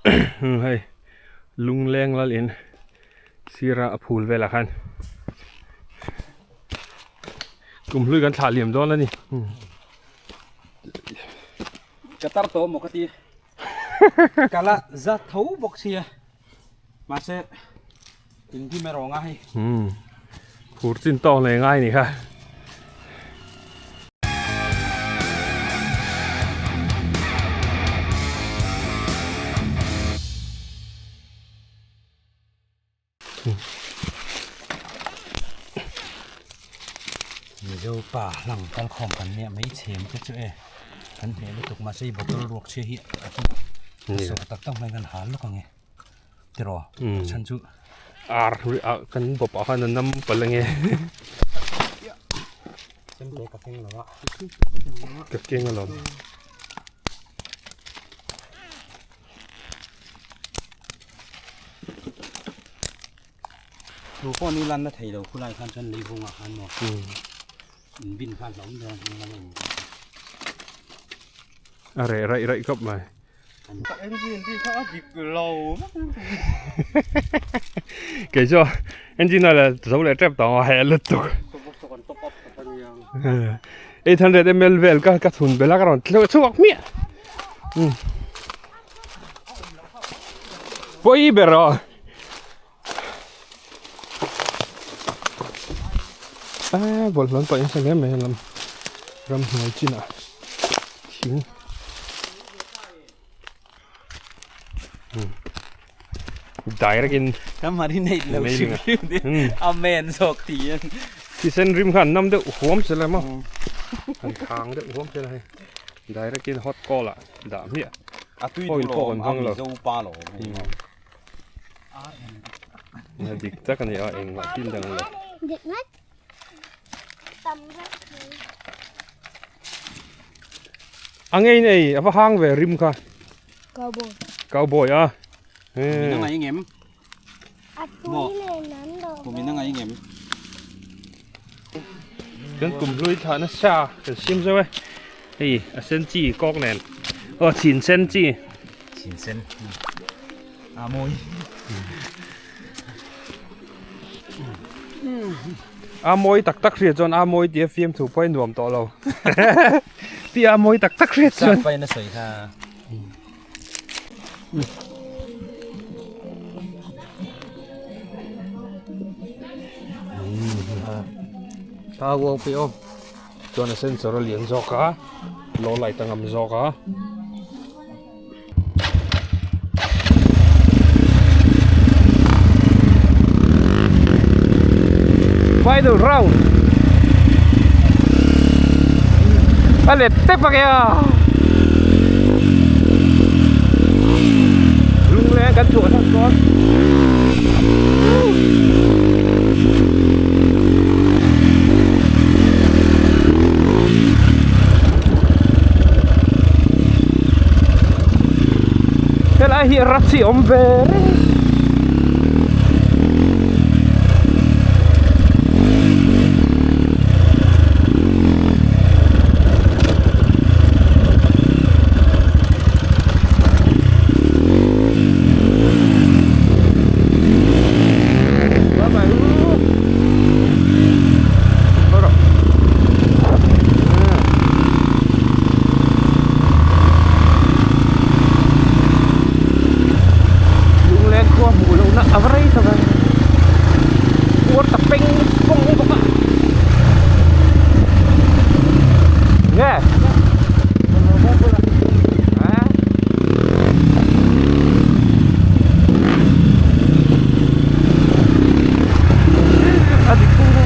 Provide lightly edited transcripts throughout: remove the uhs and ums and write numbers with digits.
Hei lungleng lal in sira a phul velah khan kumhlui kan thlah liam dawn a ni. Ka tar tawh maw ka ti ka la za tho bawk sia mahse indim erawh ngai. Phur chin tawk leh ngai ni kha. Mizo pa hlang kalkhawm kan nia mai chhem te chu e kan hmeh lutuk mahse i bottle ruak chhia hi a chu sawh tak tak mai kan hal lawk ang e tiraw chhan chu ar ah kan bawp ah khan a nam palh ange chemte ka keng lo a ka keng alawm. Chu pawh ni lanna thei lo khulai khan chuan lei vungah khan maw in bin khan hlauhawm ber a hnung lama in bin a reh raih raih khawp mai engine hi kha a dik lo kei chu engine a la zo leh tep tawh ang a heh lutuk 800 ml vel ka ka thun bela ka rawn tleuh chhuak hmiah pawi ber aw a bawlhhlawh pawh in hre hle mai a lam ramhnuai chinah thing direct in ka marinate lo hrim hrim te amen zawk ti an thisen rim khan nam deuh huam che la maw an khang deuh huam che la hei direct in hot call ah dah hmiah a tui duh lo a mizo pa lo a dik tak a ni a engmah tin dang lo a ngei nei a va hang ve rim kha cowboy cowboy a min a ngai ngem a tui le nan lo min a ngai ngem kan kum hlui thlah nasa kan sim zo e hei a sen chi kawk nen aw chin sen chi chin sen a mawi A mawi tak tak hriat chuan a mawi tia fiam thu pawh i nuam tawh lo. Tia a mawi tak tak hriat chuan. Sap pain a sawi kha. Ta wo pe o. Chuan a sensor a lian zawk a, low light a ngam zawk a. Final round. A let tep a kìa. Lung leng kan chhuah san chuan. Helai hi rat chi awm ve reng. Bye bye. Lunglen khua hmuh lohna a va rei tak a puar ta peng pawng bawk a nge a dik thung a.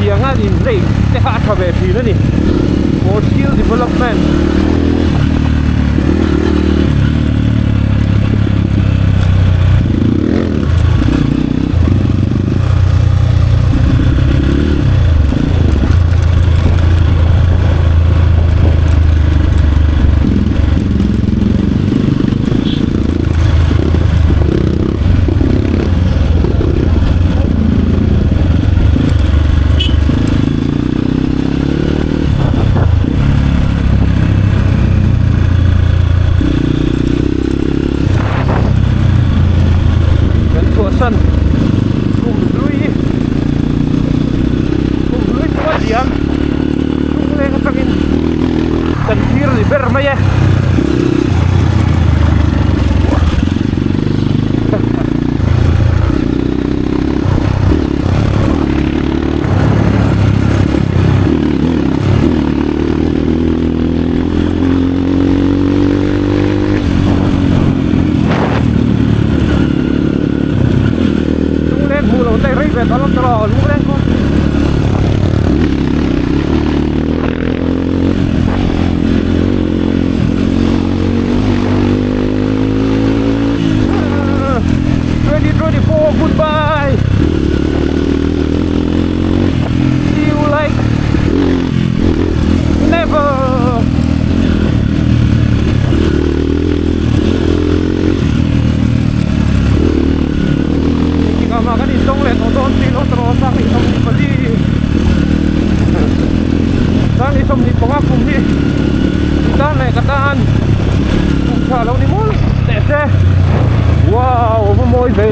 Tianga in lei te kha a tha ve thin a ni for skill development. san kum hlui kum hlui chu a liam lungleng atangin kan thlir ni ber mai e. Lungleng hmuh loh daih rei ve tawh lawm tawh lungleng kawng 2024 goodbye see you like never Engtikah mah kan intawng leh tawh dawn tih lo tawh sang ni 24 sang ni 25 kum hi i tan leh ka tan kum tha lo ni mawl teh se wow a va mawi ve.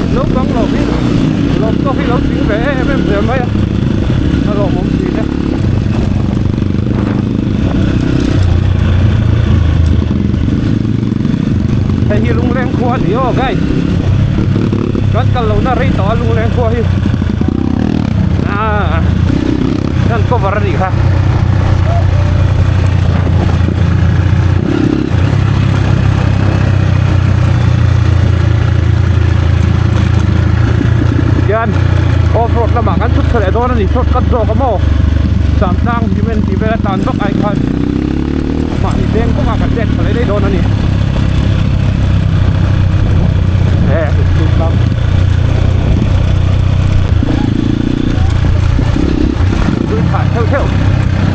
Naupang lawm hi lawm tawk hi lo tling ve em em zel mai a a lawmawm thin e. Hei hi Lungleng khua a ni aw guys kan kal lohna rei tawh a Lungleng khua hi ah kan cover a nih kha. Hian off road lamah kan chhuk chho leh dawn a ni short cut zawk a maw Samtlang cement tih vel a tlan vak ai khan mahni veng kawngah kan let chho leh daih dawn a ni he tui thah theuh theuh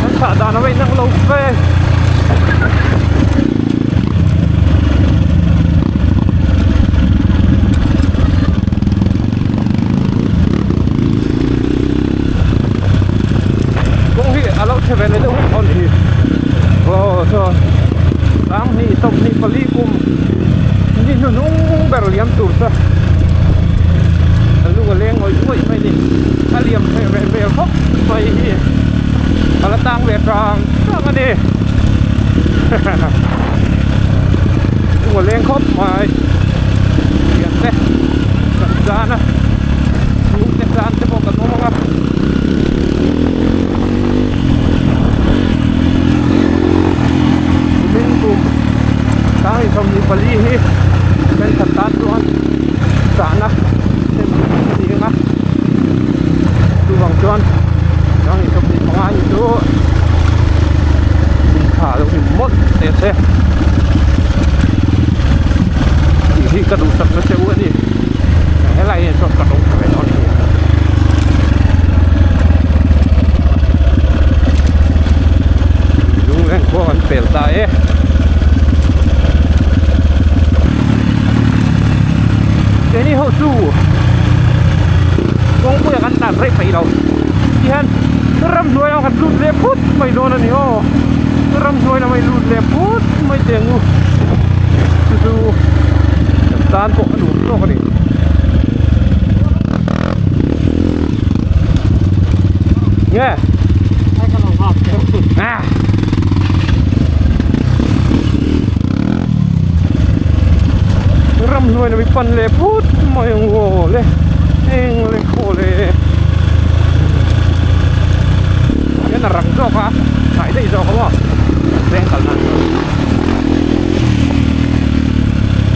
an thah dan a va inang lo ve. Kawng hi a lo chhe ve leh deuh hlek aw ni hi aw chuan sanghnih 24 kum ni hnuhnung ber liam tur chu a lung a leng ngawih ngawih mai a ni a liam theih ve hmel khawp mai hi a la tang ve tang tang a ni lung a leng khawp mai thian te kan tan a chhung te tan te pawh kan awm ang a. Kumin kum sang 24 hi thenkhat tan chuan chahna thlen a ni ang a chuvang chuan sang 25 hi chu kum tha lo ni mawlh teh se tih hi ka duhsak na che u a ni helai hian chuan ka lo tha ve dawn a ni. Lungleng khua kan pel ta e. Keini ho chu kawngpuia kan tan rei peih lo tihian ramhnuai ah kan lut leh phut mai dawn a ni aw ramhnuai lamah i lut leh phut mai teh ang u chu chu kan tan pawh a nuam zawk a ni. Nge ah ramhnuai lam i pan leh phut mai ang aw le eng le khaw le hian a rang zawk a hnai daih zawk a maw veng kal nan chuan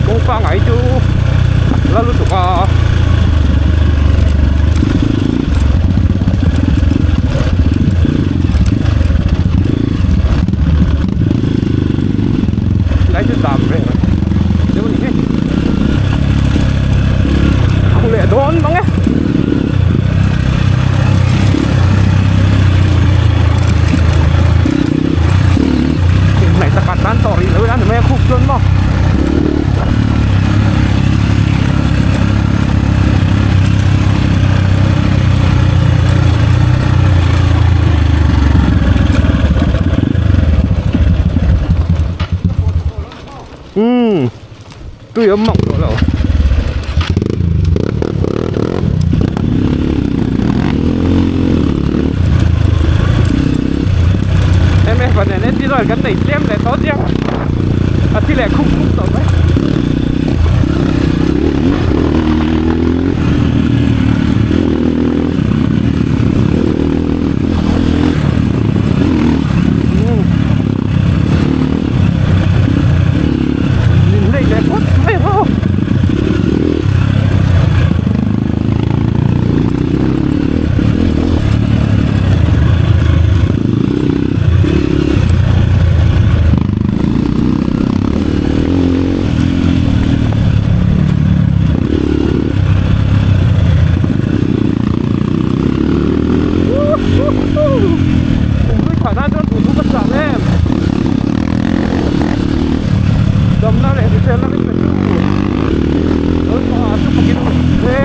kawng pangngai chu la lutuk a. tui awm mang tawh lo. Em em phần này nên đi rồi cái này tlem leh tawh chiang a thi leh khum khum tawh mai. Min hlei leh phawt mai ho. Kum hlui thah nan chuan duh duh ka chah em. Damna leh hriselna min pe tu Lalpa chu fakin awm se.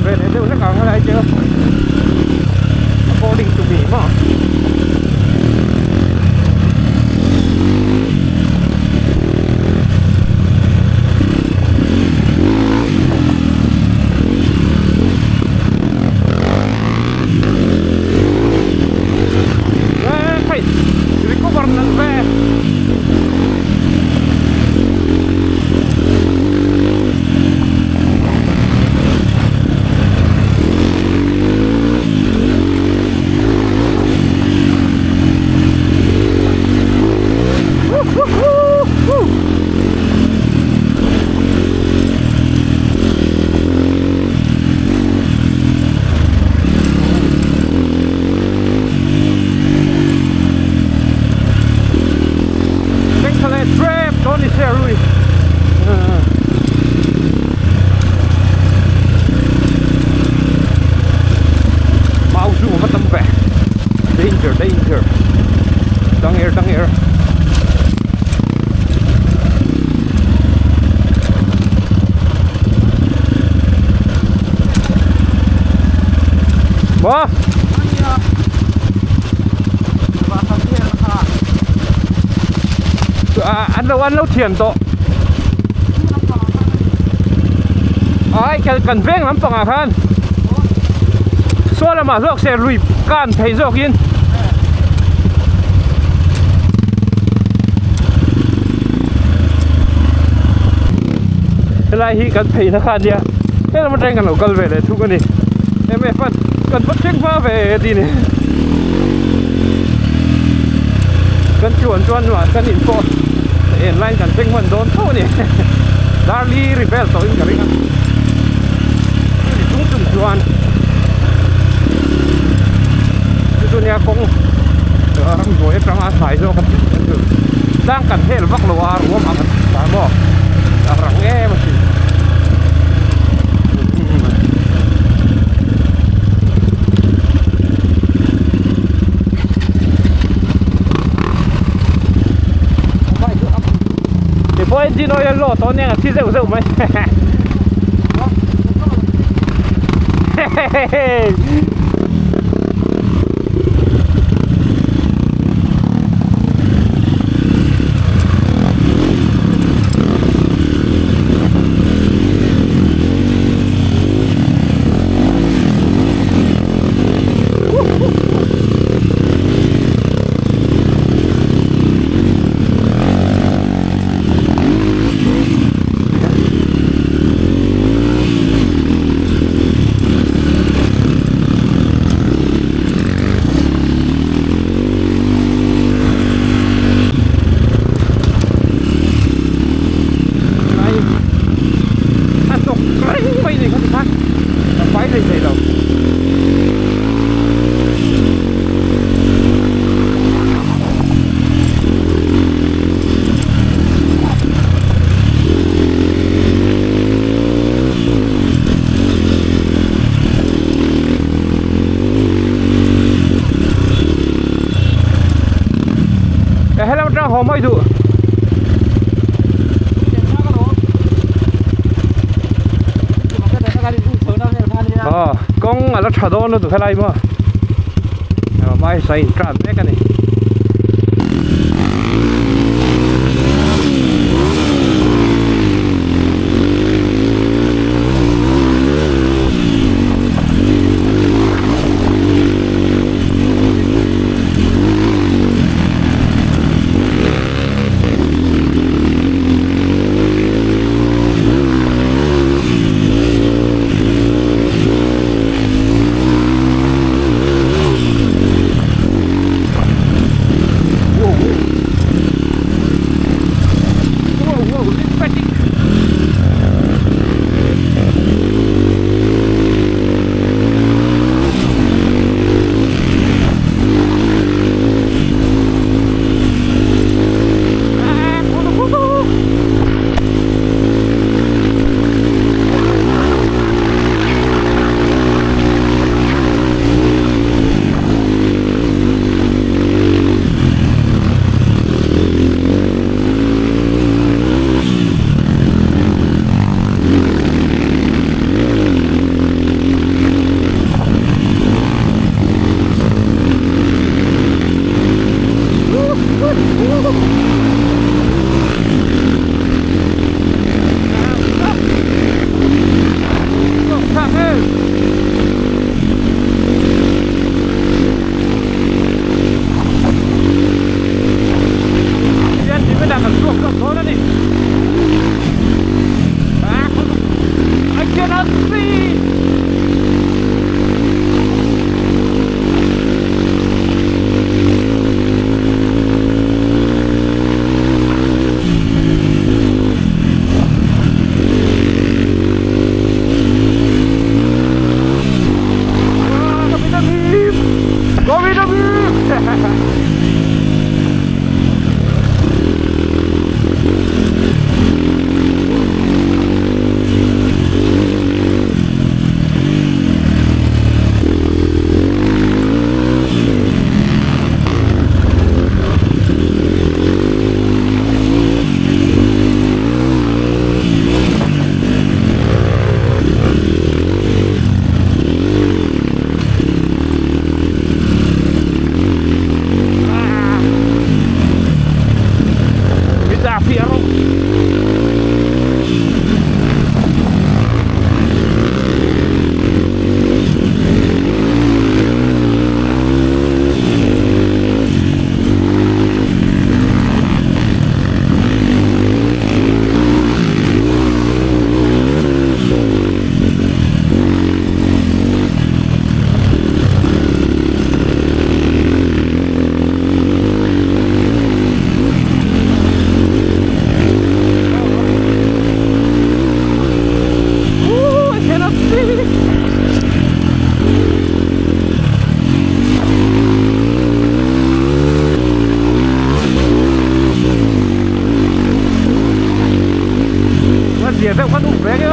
ve leh deuh hlek ang helai chu according to me maw. Hei recover nalh ve. Mau zu va tam ve danger danger dang er dang er maw an lo an lo thian tawh ai kan veng lampang ah khan saw lamah zawk ser lui kan phei zawk in helai hi kan phei na kha ania helam atangin kan lo kal ve leh thung a ni em em fan kan va thleng hma ve tih ni kan chuan chuan nuah kan in pawh en laiin kan thleng hman dawn tho a ni darli ri vel tawh in ka ring a chumi chung chung chuan chu chu nia kawng ramhnuai atanga hnai zawk a tlang kan hel vak lo a ruam ang a maw a rang em a sin. Ti pawh engine oil a load tawh aniang a thi zeuh zeuh mai A hnawk reng mai ni kha tikhan a fai thei thei lo. Helam atang haw mai duh. Aw kawng a la tha dawn lutuk helai maw mai sa in tran mek a ni.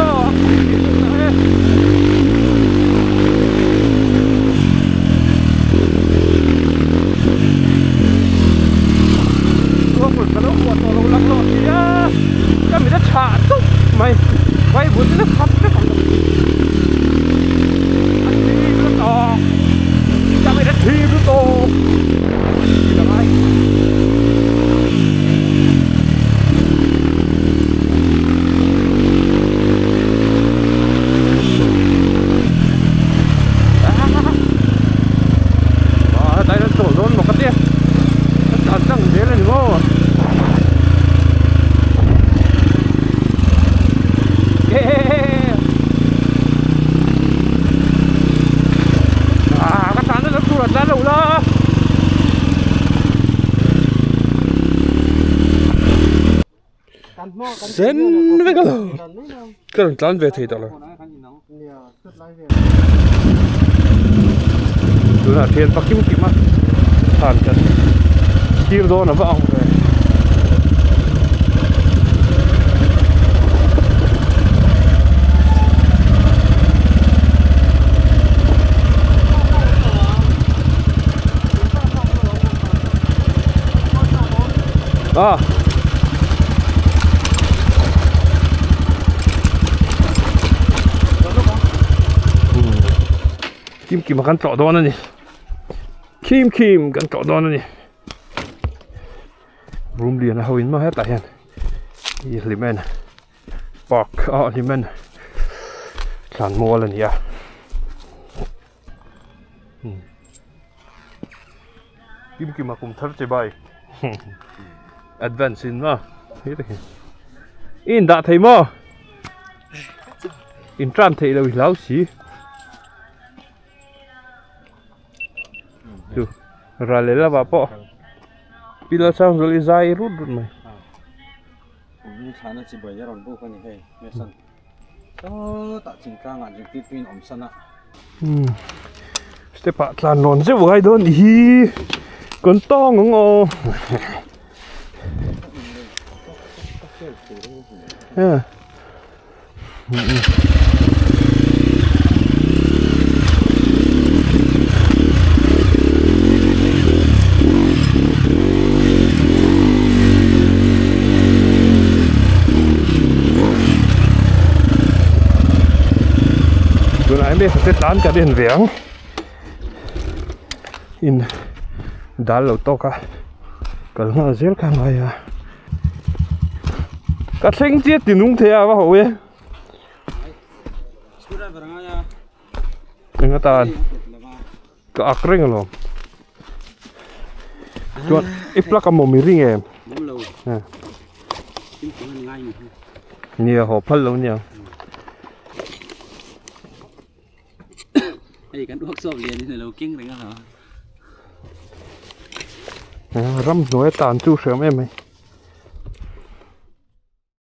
aw a Ruahpui ka lo kuah tawh lo lang lawh si a ka mit a chhah tup mai vaivut te khap vek ang a thim lutuk ka mit a thim lutuk tih la ngai. Tlai hian chawl dawn maw ka tia ka tlan tlang zel a ni maw ah ka tlan na tur a tlan lo la sen vek a lo ka rawn tlan ve thei tawh lo tunah thian pa kim kim a thlan kan thlir dawn a va ang ve ah Kim kim a kan tlawh dawn a ni Kim kim kan tlawh dawn a ni room lian a ho in maw hetah hian ih hlimen park ah hlimen thlan mual a ni a. Kim kima kum thar che bai advance in maw i in dah thei maw in tran theih loh i hlau si chu ral leh lamah pawh pillar sang zawlh hi zai rut rut mai. Sawtah thingtlangah zirtirtuin awm san a. Umm step ah tlan rawn zeuh ngai dawn ni hi kan tawng ang aw Tunah hian hmeichhe te tlan kan en ve ang in dal lo tawk a kal nghal zel kha a ngai a ka thleng chiah ti nung thei a va ho e. Eng atan ka ak reng alawm chuan i plug a mawm i ring em nia haw phal lo nia hei kan workshop lian in alo keng reng a ram hnuai a tan chu hriam em mai.